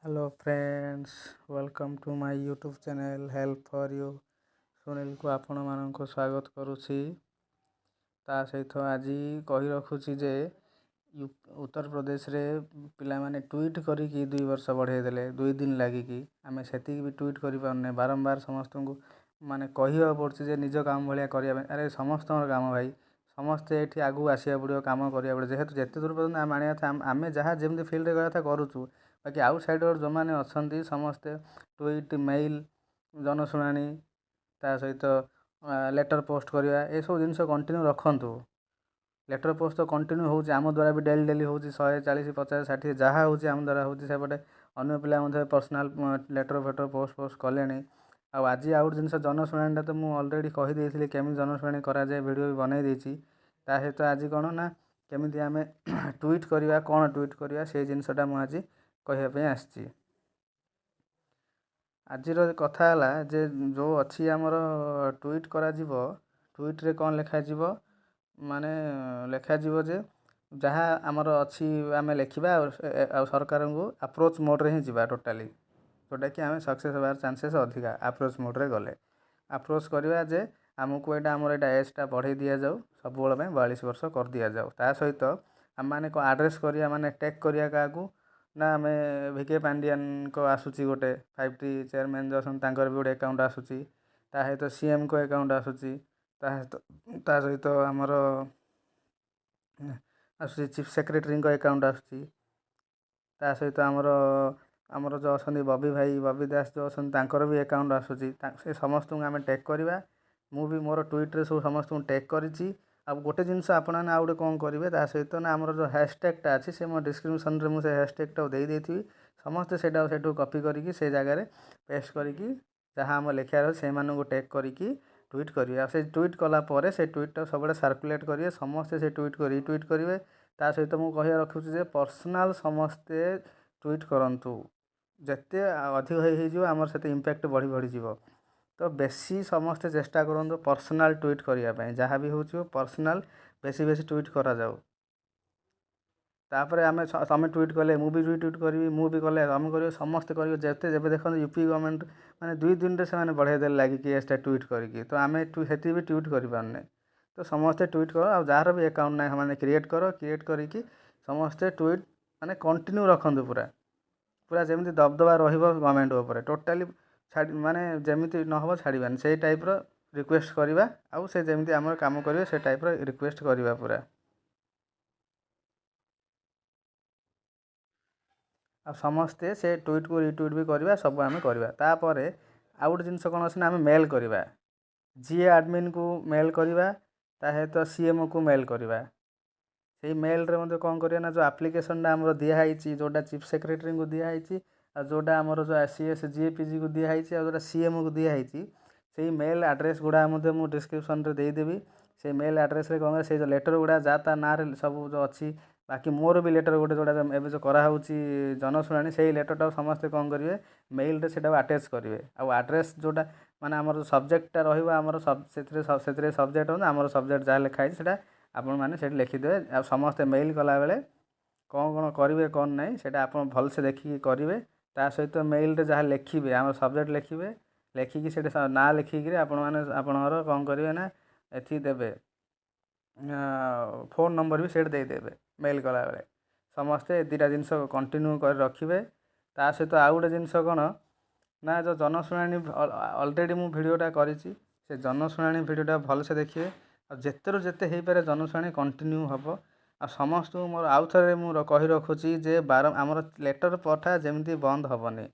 Hello friends, welcome to my YouTube channel Help for You। ସୁନୀଲକୁ ଆପଣମାନଙ୍କୁ ସ୍ୱାଗତ କରୁଛି। ତା ସହିତ ଆଜି କହି ରଖୁଛି ଯେ ଉତ୍ତରପ୍ରଦେଶରେ ପିଲାମାନେ ଟ୍ୱିଟ୍ କରିକି 2 ବର୍ଷ ବଢ଼େଇ ଦେଲେ 2 ଦିନ ଲାଗିକି। ଆମେ ସେତିକି ବି ଟ୍ୱିଟ୍ କରିପାରୁନେ। ବାରମ୍ବାର ସମସ୍ତଙ୍କୁ ମାନେ କହିବାକୁ ପଡ଼ୁଛି ଯେ ନିଜ କାମ ଭଳିଆ କରିବା ପାଇଁ। ଆରେ, ସମସ୍ତଙ୍କର କାମ ଭାଇ, ସମସ୍ତେ ଏଠି ଆଗକୁ ଆସିବାକୁ ପଡ଼ିବ, କାମ କରିବାକୁ ପଡ଼ିବ। ଯେହେତୁ ଯେତେ ଦୂର ପର୍ଯ୍ୟନ୍ତ ଆମେ ଆଣିବା କଥା, ଆମେ ଯାହା ଯେମିତି ଫିଲ୍ଡରେ କରିବା କଥା କରୁଛୁ। ବାକି ଆଉଟ୍ ସାଇଡ଼ର୍ ଯେଉଁମାନେ ଅଛନ୍ତି, ସମସ୍ତେ ଟ୍ୱିଟ୍, ମେଲ୍, ଜନଶୁଣାଣି, ତା ସହିତ ଲେଟର୍ ପୋଷ୍ଟ କରିବା, ଏସବୁ ଜିନିଷ କଣ୍ଟିନ୍ୟୁ ରଖନ୍ତୁ। ଲେଟର୍ ପୋଷ୍ଟ ତ କଣ୍ଟିନ୍ୟୁ ହେଉଛି, ଆମ ଦ୍ୱାରା ବି ଡେଲି ଡେଲି ହେଉଛି। 140, 50, 60 ଯାହା ହେଉଛି ଆମ ଦ୍ୱାରା ହେଉଛି। ସେପଟେ ଅନ୍ୟ ପିଲା ମଧ୍ୟ ପର୍ସନାଲ୍ ଲେଟର୍ ଫେଟର୍ ପୋଷ୍ଟ ଫୋଷ୍ଟ କଲେଣି। ଆଉ ଆଜି ଆଉ ଗୋଟେ ଜିନିଷ, ଜନଶୁଣାଣିଟା ତ ମୁଁ ଅଲରେଡ଼ି କହିଦେଇଥିଲି କେମିତି ଜନଶୁଣାଣି କରାଯାଏ, ଭିଡ଼ିଓ ବି ବନେଇ ଦେଇଛି। ତା ସହିତ ଆଜି କ'ଣ ନା କେମିତି ଆମେ ଟ୍ୱିଟ୍ କରିବା, କ'ଣ ଟ୍ୱିଟ୍ କରିବା, ସେଇ ଜିନିଷଟା ମୁଁ ଆଜି କହିବା ପାଇଁ ଆସିଛି। ଆଜିର କଥା ହେଲା ଯେ ଯେଉଁ ଅଛି ଆମର ଟ୍ୱିଟ୍ କରାଯିବ, ଟ୍ୱିଟ୍ରେ କ'ଣ ଲେଖାଯିବ? ମାନେ ଲେଖାଯିବ ଯେ ଯାହା ଆମର ଅଛି ଆମେ ଲେଖିବା ଆଉ ସରକାରଙ୍କୁ ଆପ୍ରୋଚ୍ ମୋଡ଼୍ରେ ହିଁ ଯିବା ଟୋଟାଲି, ଯେଉଁଟାକି ଆମେ ସକ୍ସେସ୍ ହେବାର ଚାନ୍ସେସ୍ ଅଧିକା। ଆପ୍ରୋଚ୍ ମୋଡ଼୍ରେ ଗଲେ ଆପ୍ରୋଚ୍ କରିବା ଯେ ଆମକୁ ଏଇଟା, ଆମର ଏଇଟା ଏଜ୍ଟା ବଢ଼େଇ ଦିଆଯାଉ, ସବୁବେଳ ପାଇଁ 42 ବର୍ଷ କରିଦିଆଯାଉ। ତା ସହିତ ଆମେମାନେ କ'ଣ ଆଡ୍ରେସ୍ କରିବା, ମାନେ ଟେକ୍ କରିବା କାହାକୁ ନା ଆମେ ଭି କେ ପାଣ୍ଡିଆନଙ୍କ ଆସୁଛି ଗୋଟେ, 5ଟି ଚେୟାରମ୍ୟାନ୍ ଯେଉଁ ଅଛନ୍ତି ତାଙ୍କର ବି ଗୋଟେ ଆକାଉଣ୍ଟ ଆସୁଛି। ତା ସହିତ ସିଏମ୍ଙ୍କ ଆକାଉଣ୍ଟ ଆସୁଛି। ତା ସହିତ ଆମର ଆସୁଛି ଚିଫ୍ ସେକ୍ରେଟେରୀଙ୍କ ଆକାଉଣ୍ଟ ଆସୁଛି। ତା ସହିତ ଆମର ଯେଉଁ ଅଛନ୍ତି ବବି ଭାଇ, ବବି ଦାସ ଯେଉଁ ଅଛନ୍ତି, ତାଙ୍କର ବି ଆକାଉଣ୍ଟ ଆସୁଛି। ସେ ସମସ୍ତଙ୍କୁ ଆମେ ଟେକ୍ କରିବା। ମୁଁ ବି ମୋର ଟ୍ୱିଟ୍ରେ ସବୁ ସମସ୍ତଙ୍କୁ ଟେକ୍ କରିଛି। ଆଉ ଗୋଟେ ଜିନିଷ ଆପଣମାନେ ଆଉ ଗୋଟେ କ'ଣ କରିବେ ତା ସହିତ ନା ଆମର ଯେଉଁ ହ୍ୟାସଟ୍ୟାଗ୍ଟା ଅଛି, ସେ ମୋ ଡିସ୍କ୍ରିପସନ୍ରେ ମୁଁ ସେ ହ୍ୟାସଟ୍ୟାଗ୍ଟାକୁ ଦେଇଦେଇଥିବି। ସମସ୍ତେ ସେଇଟାକୁ ସେଇଠୁ କପି କରିକି ସେ ଜାଗାରେ ପେଷ୍ଟ କରିକି ଯାହା ଆମ ଲେଖିବାର ଅଛି ସେଇମାନଙ୍କୁ ଟେକ୍ କରିକି ଟ୍ୱିଟ୍ କରିବେ। ଆଉ ସେ ଟ୍ୱିଟ୍ କଲା ପରେ ସେ ଟ୍ୱିଟ୍ଟାକୁ ସବୁବେଳେ ସାର୍କୁଲେଟ୍ କରିବେ। ସମସ୍ତେ ସେ ଟ୍ୱିଟ୍କୁ ରିଟ୍ୱିଟ୍ କରିବେ। ତା ସହିତ ମୁଁ କହିବା ରଖୁଛି ଯେ ପର୍ସନାଲ୍ ସମସ୍ତେ ଟ୍ୱିଟ୍ କରନ୍ତୁ। ଯେତେ ଅଧିକ ହେଇଯିବ, ଆମର ସେତେ ଇମ୍ପାକ୍ଟ ବଢ଼ି ବଢ଼ିଯିବ। ତ ବେଶୀ ସମସ୍ତେ ଚେଷ୍ଟା କରନ୍ତୁ ପର୍ସନାଲ୍ ଟ୍ୱିଟ୍ କରିବା ପାଇଁ। ଯାହା ବି ହେଉଛି, ପର୍ସନାଲ୍ ବେଶୀ ବେଶୀ ଟ୍ୱିଟ୍ କରାଯାଉ। ତାପରେ ଆମେ ତମେ ଟ୍ୱିଟ୍ କଲେ ମୁଁ ବି ରିଟ୍ୱିଟ୍ କରିବି, ମୁଁ ବି କଲେ ତମେ କରିବ, ସମସ୍ତେ କରିବେ। ଯେତେ ଯେବେ ଦେଖନ୍ତୁ, ୟୁପି ଗଭର୍ଣ୍ଣମେଣ୍ଟ ମାନେ 2 ଦିନରେ ସେମାନେ ବଢ଼େଇ ଦେଲେ ଲାଗିକି ଏଜ୍ଟା ଟ୍ୱିଟ୍ କରିକି। ତ ଆମେ ସେତିକି ବି ଟ୍ୱିଟ୍ କରିପାରୁନେ। ତ ସମସ୍ତେ ଟ୍ୱିଟ୍ କର। ଆଉ ଯାହାର ବି ଆକାଉଣ୍ଟ ନାହିଁ, ସେମାନେ କ୍ରିଏଟ୍ କର। କ୍ରିଏଟ୍ କରିକି ସମସ୍ତେ ଟ୍ୱିଟ୍ ମାନେ କଣ୍ଟିନ୍ୟୁ ରଖନ୍ତୁ ପୁରା ପୁରା, ଯେମିତି ଦବଦବା ରହିବ ଗଭର୍ଣ୍ଣମେଣ୍ଟ ଉପରେ। ଟୋଟାଲି ଛାଡ଼ି ମାନେ ଯେମିତି ନ ହେବ ଛାଡ଼ିବାନି, ସେଇ ଟାଇପ୍ର ରିକ୍ୱେଷ୍ଟ କରିବା। ଆଉ ସେ ଯେମିତି ଆମର କାମ କରିବେ, ସେ ଟାଇପ୍ର ରିକ୍ୱେଷ୍ଟ କରିବା ପୁରା। ଆଉ ସମସ୍ତେ ସେ ଟ୍ୱିଟ୍କୁ ରିଟ୍ୱିଟ୍ ବି କରିବା, ସବୁ ଆମେ କରିବା। ତାପରେ ଆଉ ଗୋଟେ ଜିନିଷ କ'ଣ ଅଛି ନା ଆମେ ମେଲ୍ କରିବା, ଜିଏ ଆଡ଼ମିନ୍କୁ ମେଲ୍ କରିବା, ତା ସହିତ ସିଏମ୍ଓକୁ ମେଲ୍ କରିବା। ସେଇ ମେଲ୍ରେ ମଧ୍ୟ କ'ଣ କରିବା ନା ଯେଉଁ ଆପ୍ଲିକେସନ୍ଟା ଆମର ଦିଆହେଇଛି, ଯେଉଁଟା ଚିଫ୍ ସେକ୍ରେଟେରୀଙ୍କୁ ଦିଆହେଇଛି, ଆଉ ଯେଉଁଟା ଆମର ଯେଉଁ ସି ଏସ୍ ଜିଏ ପିଜିକୁ ଦିଆହେଇଛି, ଆଉ ଯେଉଁଟା ସିଏମ୍ଓକୁ ଦିଆହେଇଛି, ସେଇ ମେଲ୍ ଆଡ୍ରେସ୍ ଗୁଡ଼ା ମଧ୍ୟ ମୁଁ ଡିସ୍କ୍ରିପସନ୍ରେ ଦେଇଦେବି। ସେଇ ମେଲ୍ ଆଡ୍ରେସ୍ରେ କ'ଣ, ସେଇ ଯେଉଁ ଲେଟର୍ ଗୁଡ଼ା ଯାହା ତା ନାଁରେ ସବୁ ଯେଉଁ ଅଛି, ବାକି ମୋର ବି ଲେଟର୍ ଗୋଟେ ଯେଉଁଟା ଏବେ ଯେଉଁ କରାହେଉଛି ଜନଶୁଣାଣି, ସେଇ ଲେଟର୍ଟାକୁ ସମସ୍ତେ କ'ଣ କରିବେ, ମେଲ୍ରେ ସେଇଟାକୁ ଆଟାଚ୍ କରିବେ। ଆଉ ଆଡ୍ରେସ୍ ଯେଉଁଟା ମାନେ ଆମର ସବଜେକ୍ଟଟା ରହିବ ଆମର ସେଥିରେ ସବଜେକ୍ଟ ଆମର ସବଜେକ୍ଟ ଯାହା ଲେଖା ହେଇଛି, ସେଇଟା ଆପଣମାନେ ସେଇଠି ଲେଖିଦେବେ। ଆଉ ସମସ୍ତେ ମେଲ୍ କଲାବେଳେ କ'ଣ କ'ଣ କରିବେ, କ'ଣ ନାହିଁ, ସେଇଟା ଆପଣ ଭଲସେ ଦେଖିକି କରିବେ। ତା ସହିତ ମେଲ୍ରେ ଯାହା ଲେଖିବେ, ଆମର ସବଜେକ୍ଟ ଲେଖିବେ, ଲେଖିକି ସେଇଠି ନାଁ ଲେଖିକିରି ଆପଣମାନେ ଆପଣଙ୍କର କ'ଣ କରିବେ ନା ଏଠି ଦେବେ, ଫୋନ୍ ନମ୍ବର ବି ସେଇଠି ଦେଇଦେବେ ମେଲ୍ କଲାବେଳେ। ସମସ୍ତେ ଏ ଦୁଇଟା ଜିନିଷ କଣ୍ଟିନ୍ୟୁ କରି ରଖିବେ। ତା ସହିତ ଆଉ ଗୋଟେ ଜିନିଷ କ'ଣ ନା ଯେଉଁ ଜନଶୁଣାଣି ଅଲରେଡ଼ି ମୁଁ ଭିଡ଼ିଓଟା କରିଛି, ସେ ଜନଶୁଣାଣି ଭିଡ଼ିଓଟା ଭଲସେ ଦେଖିବେ। ଆଉ ଯେତେରୁ ଯେତେ ହେଇପାରେ ଜନଶୁଣାଣି କଣ୍ଟିନ୍ୟୁ ହେବ। ଆଉ ସମସ୍ତଙ୍କୁ ମୋର ଆଉ ଥରେ ମୁଁ କହି ରଖୁଛି ଯେ ଆମର ଲେଟର୍ ପଠା ଯେମିତି ବନ୍ଦ ହେବନି,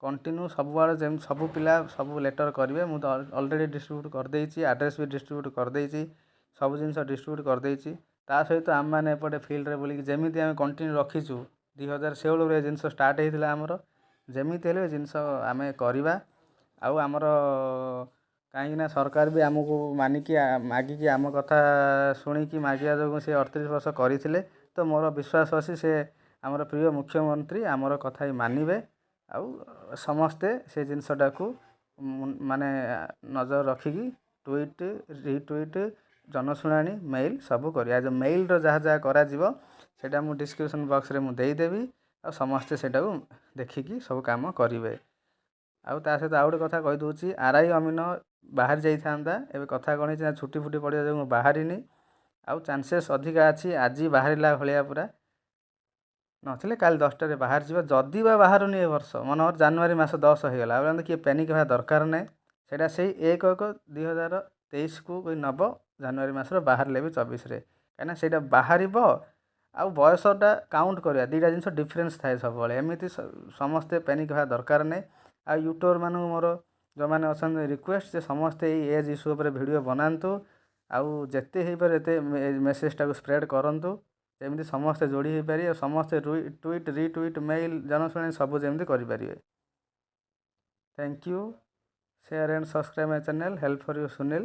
କଣ୍ଟିନ୍ୟୁ ସବୁଆଡ଼େ ଯେମିତି ସବୁ ପିଲା ସବୁ ଲେଟର୍ କରିବେ। ମୁଁ ତ ଅଲରେଡ଼ି ଡିଷ୍ଟ୍ରିବ୍ୟୁଟ୍ କରିଦେଇଛି, ଆଡ୍ରେସ୍ ବି ଡିଷ୍ଟ୍ରିବ୍ୟୁଟ୍ କରିଦେଇଛି, ସବୁ ଜିନିଷ ଡିଷ୍ଟ୍ରିବ୍ୟୁଟ୍ କରିଦେଇଛି। ତା ସହିତ ଆମେମାନେ ଏପଟେ ଫିଲ୍ଡରେ ବୁଲିକି ଯେମିତି ଆମେ କଣ୍ଟିନ୍ୟୁ ରଖିଛୁ, 2016ରୁ ଏ ଜିନିଷ ଷ୍ଟାର୍ଟ ହେଇଥିଲା ଆମର, ଯେମିତି ହେଲେ ଏ ଜିନିଷ ଆମେ କରିବା। ଆଉ ଆମର କାହିଁକିନା ସରକାର ବି ଆମକୁ ମାନିକି ମାଗିକି, ଆମ କଥା ଶୁଣିକି ମାଗିବା ଯୋଗୁଁ ସେ 38 ବର୍ଷ କରିଥିଲେ। ତ ମୋର ବିଶ୍ୱାସ ଅଛି, ସେ ଆମର ପ୍ରିୟ ମୁଖ୍ୟମନ୍ତ୍ରୀ ଆମର କଥା ବି ମାନିବେ। ଆଉ ସମସ୍ତେ ସେ ଜିନିଷଟାକୁ ମାନେ ନଜର ରଖିକି ଟ୍ୱିଟ୍, ରିଟ୍ୱିଟ୍, ଜନଶୁଣାଣି, ମେଲ୍ ସବୁ କରିବା। ଯେଉଁ ମେଲ୍ର ଯାହା ଯାହା କରାଯିବ, ସେଇଟା ମୁଁ ଡିସ୍କ୍ରିପସନ୍ ବକ୍ସରେ ମୁଁ ଦେଇଦେବି। ଆଉ ସମସ୍ତେ ସେଇଟାକୁ ଦେଖିକି ସବୁ କାମ କରିବେ। ଆଉ ତା ସହିତ ଆଉ ଗୋଟେ କଥା କହିଦେଉଛି, ଆର୍ I, ଅମିନ ବାହାରି ଯାଇଥାନ୍ତା। ଏବେ କଥା କ'ଣ ହେଇଛି ନା, ଛୁଟି ଫୁଟି ପଡ଼ିବା ଯୋଗୁଁ ବାହାରିନି। ଆଉ ଚାନ୍ସେସ୍ ଅଧିକା ଅଛି ଆଜି ବାହାରିଲା ଭଳିଆ ପୁରା, ନଥିଲେ କାଲି 10ଟାରେ ବାହାରିଯିବ। ଯଦି ବା ବାହାରୁନି ଏ ବର୍ଷ, ମନେକର ଜାନୁଆରୀ ମାସ 10 ହେଇଗଲା, ଆଉ କିଏ ପ୍ୟାନିକ୍ ହେବା ଦରକାର ନାହିଁ। ସେଇଟା ସେଇ 1/1/2023କୁ ନେବ ଜାନୁଆରୀ ମାସର ବାହାରିଲେ ବି 24ରେ, କାହିଁକିନା ସେଇଟା ବାହାରିବ ଆଉ ବୟସଟା କାଉଣ୍ଟ କରିବା ଦୁଇଟା ଜିନିଷ ଡିଫରେନ୍ସ ଥାଏ ସବୁବେଳେ। ଏମିତି ସମସ୍ତେ ପ୍ୟାନିକ୍ ହେବା ଦରକାର ନାହିଁ। ଆଉ ୟୁଟ୍ୟୁବର୍ମାନଙ୍କୁ ମୋର ଯେଉଁମାନେ ଅଛନ୍ତି ରିକ୍ୱେଷ୍ଟ ଯେ ସମସ୍ତେ ଏଇ ଏଜ୍ ଇସ୍ୟୁ ଉପରେ ଭିଡ଼ିଓ ବନାନ୍ତୁ ଆଉ ଯେତେ ହେଇପାରେ ଏତେ ମେସେଜଟାକୁ ସ୍ପ୍ରେଡ଼୍ କରନ୍ତୁ, ଯେମିତି ସମସ୍ତେ ଯୋଡ଼ି ହେଇପାରିବେ ଆଉ ସମସ୍ତେ ଟ୍ୱିଟ୍, ରିଟ୍ୱିଟ୍, ମେଲ୍, ଜନଶୁଣାଣି ସବୁ ଯେମିତି କରିପାରିବେ। Thank you. Share and subscribe my channel Help for You Sunil.